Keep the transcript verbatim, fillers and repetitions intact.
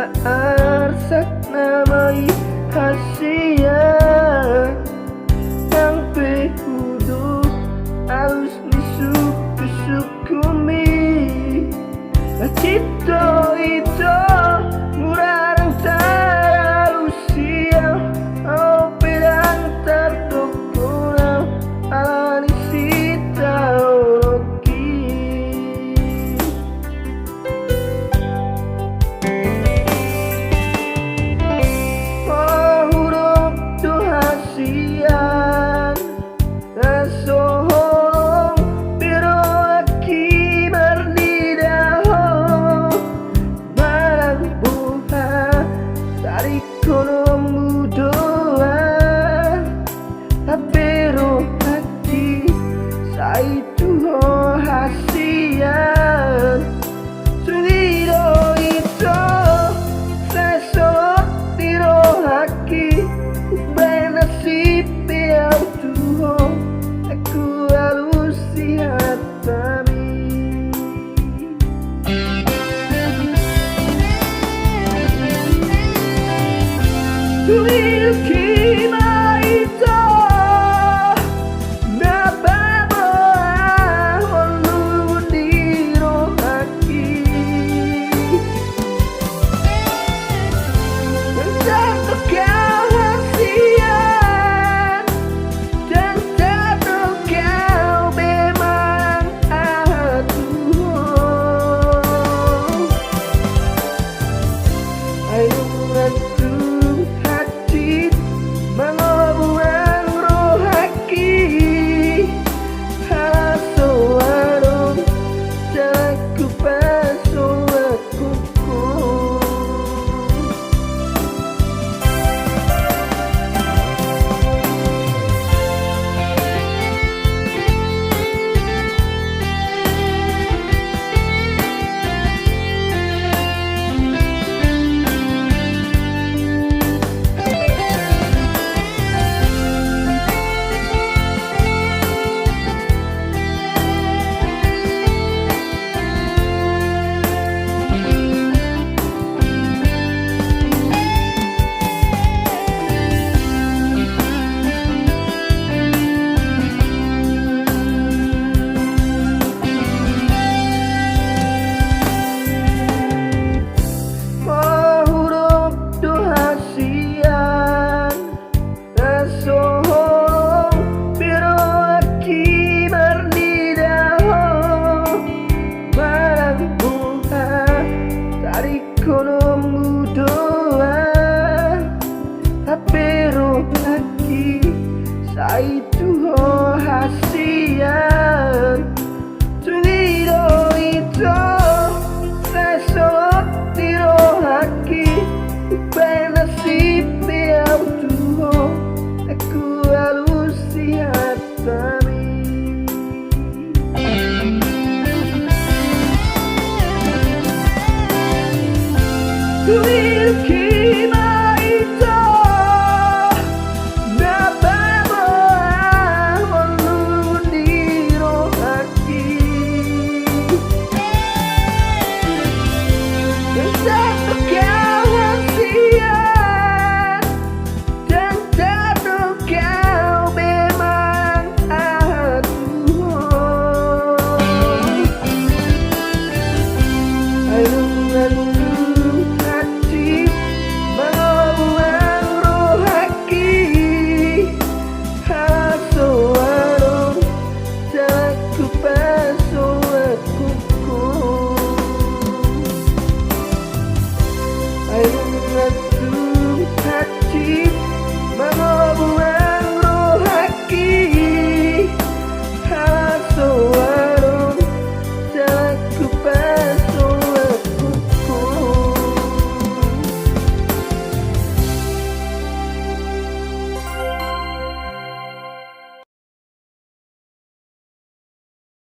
Arsak nama i hasian, nang pe hudok alus ni suku-suku mi. Ito, ito, mura ndang taralusia, au pe ndang tardokona, ala ni sitaonon i. Molo hudok do hasian, na so holong be rohangki marnida ho, manang boha, sadingkononmu do ahu. Hape rohangki sai tu ho hasian. Sude do ito, sai songon i rohangki, umbahen na sipir au tu ho, ndang hualusi hatami. Sude do